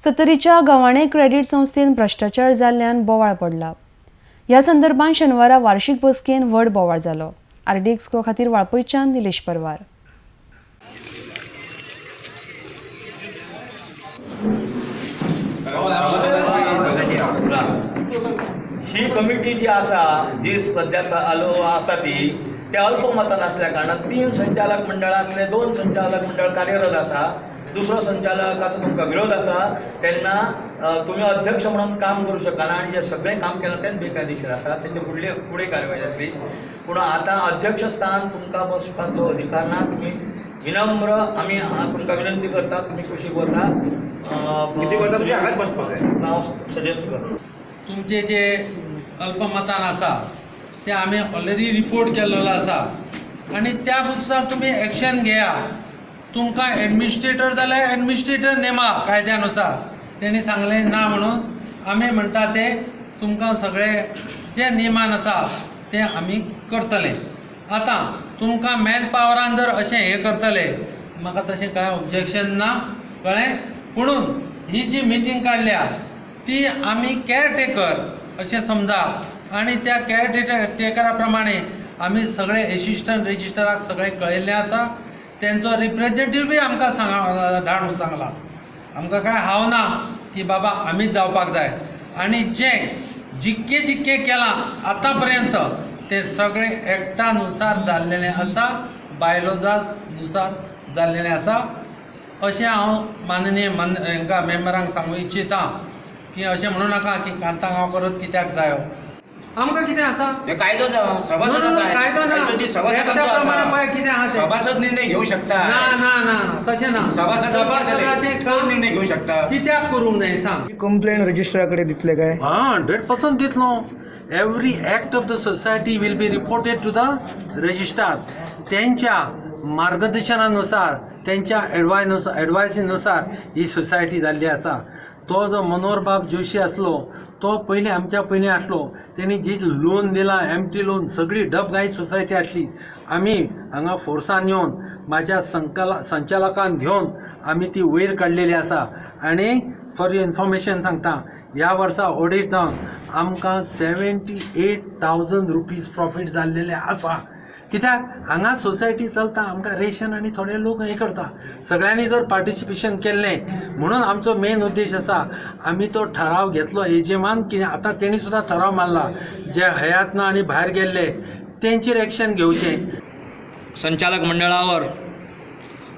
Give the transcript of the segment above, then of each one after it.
सत्तरीच्या Gavhane credit संस्थेन भ्रश्टाचार जाल्ल्यान बोवाळ पडला. ह्या संदर्भात शेनवारा वार्षिक बसकेन व्हड बोवाळ जालो. आरडीएक्स खातीर वाळपयच्यान निलेश परवार. ही कमिटी जी आसा जी सध्या चालू आसा ती त्या अल्पमतान आसल्या कारणान 3 संचालक मंडळांतले 2 संचालक मंडळ कार्यरत आसा, दुसरो संचालकाचो तुमकां विरोध आसा तेन्ना तुमी अध्यक्ष म्हणून काम करूं शकना आनी जे सगळें काम केलां तेंच बेकायदेशीर आसा, तेचे फुडले फुडें कारवाय जातली. पूण आतां अध्यक्ष स्थान तुमकां बसपाचो अधिकार ना. तुमी विनम्र आमी तुमकां विनंती करता, तुमी कुशीक वचा, हांव सजेस्ट करता. तुमचे जे अल्पमतान आसा ते आमी ऑलरेडी रिपोर्ट केल्लो आसा आनी त्या नुसार तुमी एक्शन घेया. तुमकां एडमिनिस्ट्रेटर जाल्यार एडमिनिस्ट्रेटर नेमा कायद्यानुसार तेणी सांगलें ना म्हणून आमी म्हणटा ते तुमकां सगळे जे नेमान आसा ते आमी करतले. आतां तुमकां मॅन पावरान जर अशें हें करतले म्हाका तशें कांय ऑब्जेक्शन ना, कळ्ळें. पुणून ही जी मिटींग काडल्या ती आमी केअरटेकर अशें समजा आनी त्या केअरटेकरा प्रमाणे आमी सगळे एसिस्टंट रजिस्टराक सगळें कळयल्लें आसा. तेंचो रिप्रेजेंटेटीव बी आमकां सांगा धाडून सांगलां, आमकां कांय हाव ना की बाबा आमीच जावपाक जाय. आनी जें जितकें जितकें केलां आतां पर्यंत तें सगळें एक्टानुसार जाल्लेलें आसा, बायलोजा नुसार जाल्लेलें आसा अशें हांव माननीय हांकां मेंबरांक सांगूं इच्छिता की अशें म्हणूं नाका की कांता गांवकरच कित्याक जायो. आमकां कितें आसा कायदो कायदो ना, पळय कितें आसा सभासद निर्णय घेवंक शकता. ना ना ना तशें ना, सभासदाचें काम निर्णय घेवंक शकता, कित्याक करूंक जाय सांग. कंप्लेन रजिस्टरा कडेन दितले काय? हां, 100% दितलो. Every act of the society will be reported to the registrar. तेंच्या मार्गदर्शनानुसार, तेंच्या एडवायसीनुसार ही सोसायटी जाल्ली आसा. तो जो मनोहर बाब जोशी आसलो तो पयलीं आमच्या पयलीं आसलो, तेणी जी लोन दिला एमटी लोन सगळी डब गाय सोसायटी आसली. आमी हांगा फोर्सान येवन म्हाज्या संचालकान घेवन आमी ती वयर काडलेली आसा. आनी फॉर your information सांगता, ह्या वर्सा ऑडीट जावन आमकां 78,000 रुपीज प्रॉफीट जाल्लेले आसा. कित्याक हांगा सोसायटी चलता, आमकां रेशन आनी थोडे लोक हें करता. सगळ्यांनी जर पार्टिसिपेशन केल्लें म्हणून आमचो मेन उद्देश आसा. आमी तो ठराव घेतलो एजीएमान की आतां तेणी सुद्दां ठराव मारला जे हयात ना आनी भायर गेल्ले तेंचेर एक्शन घेवचें. संचालक मंडळावर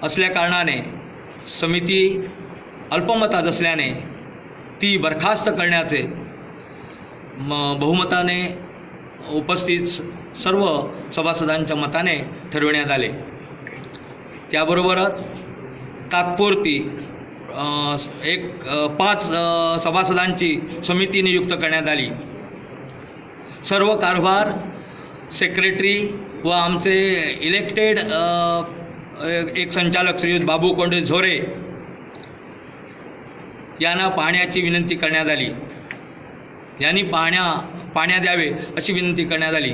असल्या कारणाने समिती अल्पमतात असल्याने ती बरखास्त करण्याचे बहुमताने उपस्थित सर्व सभासदांच्या मताने ठरविण्यात आले. त्याबरोबरच तात्पुरती एक 5 सभासदांची समिती नियुक्त करण्यात आली. सर्व कारभार सेक्रेटरी व आमचे इलेक्टेड एक संचालक श्रीयुत बाबू कोंडे झोरे यांना पाहण्याची विनंती करण्यात आली. यांनी पाहण्या द्यावे अशी विनंती करण्यात आली.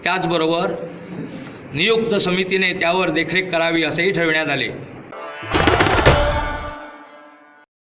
त्याचबरोबर नियुक्त समितीने त्यावर देखरेख करावी असेही ठरविण्यात आले.